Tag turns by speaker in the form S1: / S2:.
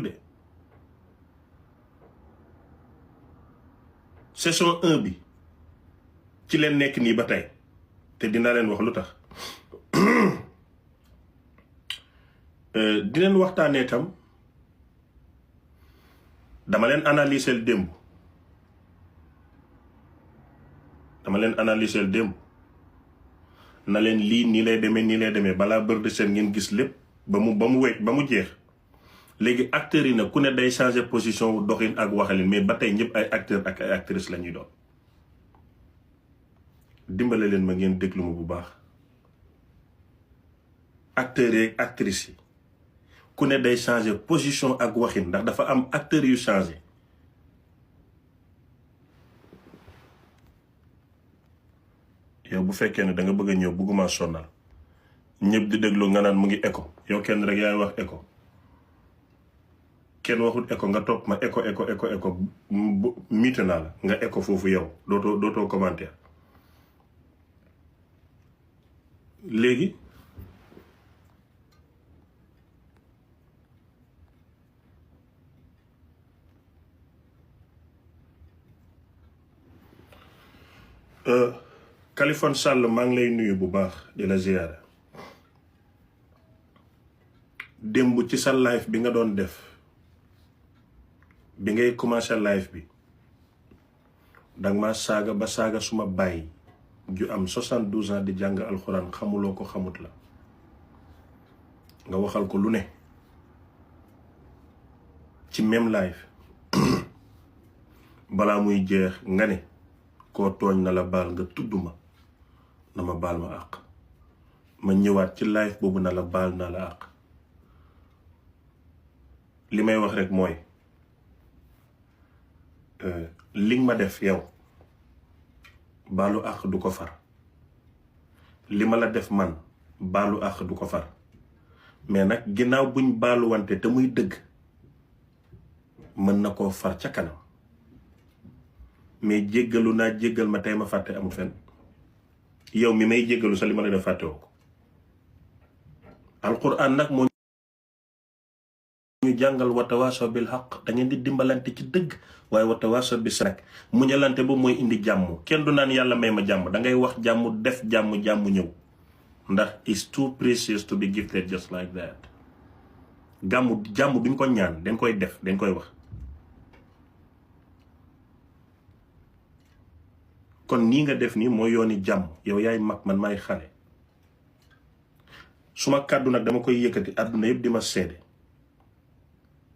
S1: de saison 1 bi ci leen nekk nii ba tey te dina leen wax lu tax di leen waxtaanee tam dama leen analyser démb na leen lii nii lay demee balaa bër de seen ngeen gis lépp ba mu jeex léegi acteurs yi nag ku ne day changer position wu doxin ak waxalin mais ba tey ñëpp ay acteurs ak ay actrices la ñuy doon dimbale leen ma ngeen déglu ma bu baax acteurs yi ak actrices yi ku ne day changer position ak waxin ndax dafa am acteurs yu changer yow bu fekkee ne da nga bëgg a ñëw bëgguma sonal ñëpp di déglu nga naan mu ngi écho yow kenn rek yaay wax écho kenn waxul écho nga topp ma écho miite naa la nga écho foofu yow dootoo commentaire léegi Kaliphone Sall maa ngi lay nuyu bu baax di la ziyaara démb ci sa live bi nga doon def bi ngay commencé live bi danga ma saaga ba saaga suma bàyyi ju am 72 ans di jàng alxuraan xamuloo ko xamut la nga waxal ko lu ne ci même live balaa muy jeex nga ne koo tooñ na la baal nga tudd ma na ma baal ma àq ma ñëwaat ci live boobu na la baal na la àq li may wax rek mooy li nga ma def yow baalu àq du ko far li ma la def man baalu àq du ko far mais nag ginnaaw buñ baaluwante te muy dëgg mën na koo far ca kanam mais jéggalu naa jéggal ma tey ma fàtte amul fenn yow mi may jéggalu sa li ma la def fàtte woo ko alquran nag moo ñu jàngal watawaaso bil xaq da ngeen di dimbalante ci dëgg waaye watawaaso bi sa nag muñalante boobu mooy indi jàmm kenn du naan yàlla may ma jàmm da ngay wax jàmm def jàmm ñëw ndax it's too precious to be gifted just like that jàmm bi ñu ko ñaan dañ koy def dañ koy wax kon nii nga def nii mooy yooni jàmm yow yaay mag man maay xale suma kàddu nag dama koy yëkkati àdduna yëpp di ma seede